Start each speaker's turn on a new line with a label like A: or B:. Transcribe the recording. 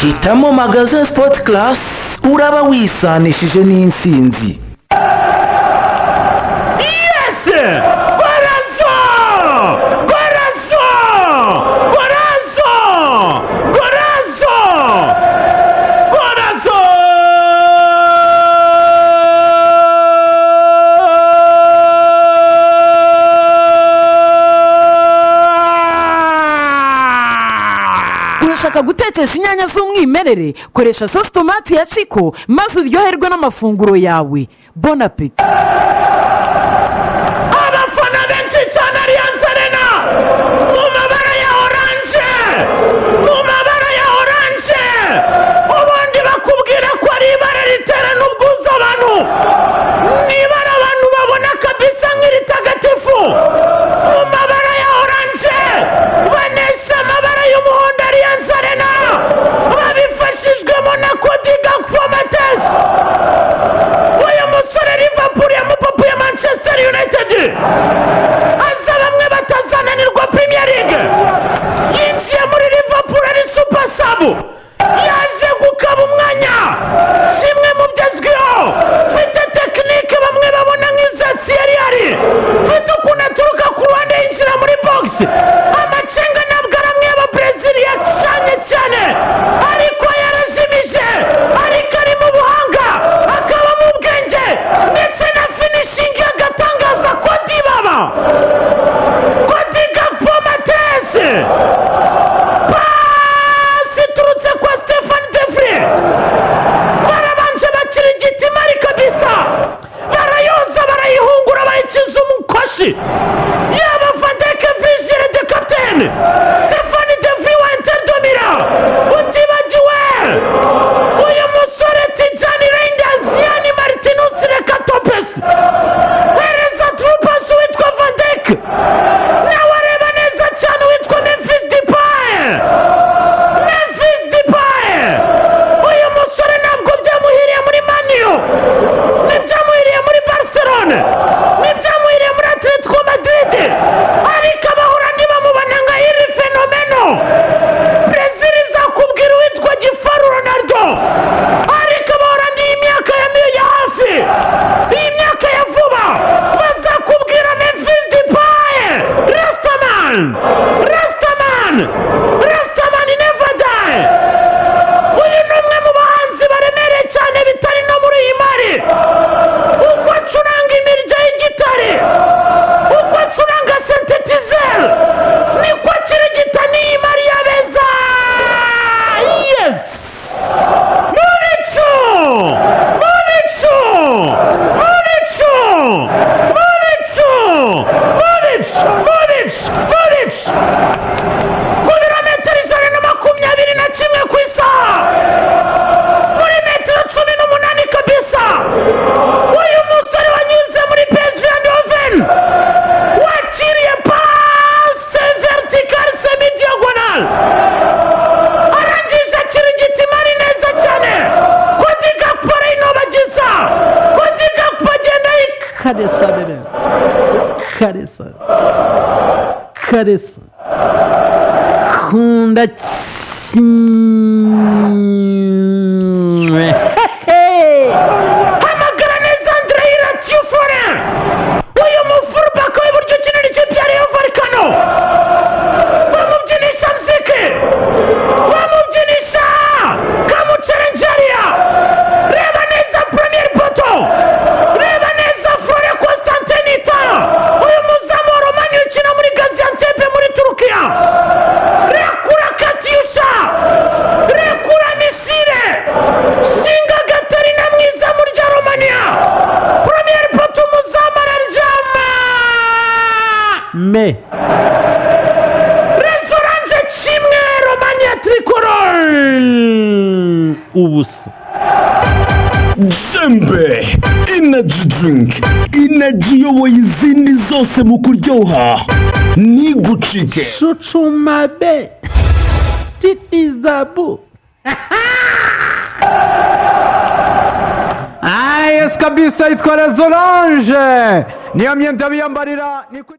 A: Hitamo Magasin Sport Class, uraba wisanishije n'insinzi.
B: Yes! Corazon! Corazon! Corazon! Corazon! Corazon!
C: Urashaka gutekesha inyanya z'umwimerere? Koresha sauce tomate ya Chiko maze uryoherwe n'amafunguro yawe. Bon appétit.
B: Abafana benshi cyane, Allianz Arena mu mabara ya orange, mu mabara ya orange. Ubundi bakubwira ko ari ibara riterana ubwuzu abantu, ni ibara abantu babona kabisa nk'iritagatifu. Mu mabara ya orange banesha amabara y'umuhondo Allianz Arena, babifashijwemo na Cody Gakpo Mathias. Uyu musore Liverpool yamupapuye Manchester United, aza bamwe batazananirwa Premier League. Yinjiye muri Liverpool ari super sub, yaje gukaba umwanya kimwe mu byazwiho. Mfite technique bamwe babona nk'iza Thierry Henry, mfite ukuntu aturuka ku ruhande yinjira muri box. Amacenga ntabwo aramwe y'Ababrezil yacanye cyane, ariko yarajimije, ariko ari mu buhanga, akabamo ubwenge ndetse na finishing y'agatangaza. Cody baba Cody Gakpo Mathias, pasi iturutse kwa Stefan de Vrij, barabanje bakira igitimari kabisa, barayoza, barayihungura, bayikiza umukoshi. Yaba Van Dijk, Virgil de captain, Stefan de Vrij wa Inter de Milan, utibagiwe uyu musore Tijjani Reijnders, Yani Martinus Reka Topes, hereza through pass witwa Van Dijk, nawe areba neza cyane witwa Memphis Depay. Memphis Depay, uyu musore ntabwo byamuhiriye muri Man U, ntibyamuhiriye muri Barcelone, ntibyamuhiriye muri Atletico Madrid, ariko Abahorandi bamubona nka iri fenomeno. Brazil izakubwira uwitwa Gifaru Ronaldo, ariko Abahorandi iyi myaka ya miyo ya hafi, iyi myaka ya vuba, bazakubwira Memphis Depay. Rastaman, Rastaman, Rastaman never die. Uyu ni umwe mu bahanzi baremereye cyane bitari no muri iyi mari. Uko acuranga imirya y'igitare, uko acuranga synthétiseur, niko akirigita n'iyi mari y'abeza. Yes, mu bicu, mu bicu, mu bicu, mu bicu, mu bicu, mu bicu, mu bicu, ku birometero 121 ku isaha, muri metero 18 kabisa. Uyu musore wanyuze muri PSV Eindhoven wakiriye passe verticale semi diagonale, arangije akirigita imari neza cyane. Cody Gakpo arayinobagiza, Cody Gakpo agenda yikaresa bebe, karesa, karesa, kunda kimwe. Hamagara neza Andrei Ratiu Florin, uyu mu fullback w'iburyo ukinira ikipe ya Rayo Vallecano. Bamubyinisha mziki, bamubyinisha kamucerengeria. Reba neza premier poteau, reba neza Florin Constantinita, uyu muzamu wa Romania ukina muri Gaziantep muri Turukiya. Rekura katyusha, rekura missile, shinga Gatarina mu izamu rya Romania. Premier poteau, umuzamu araryama.
C: Me
B: Les Orange 1, Romania tricolore
C: 0.
D: Jembe Energy Drink, energy iyoboye izindi zose mu kuryoha, ntigucike.
C: Chuchumabe titizabu.
E: Ah, yes kabisa, yitwa Les Orange, niyo myenda biyambarira ni ku-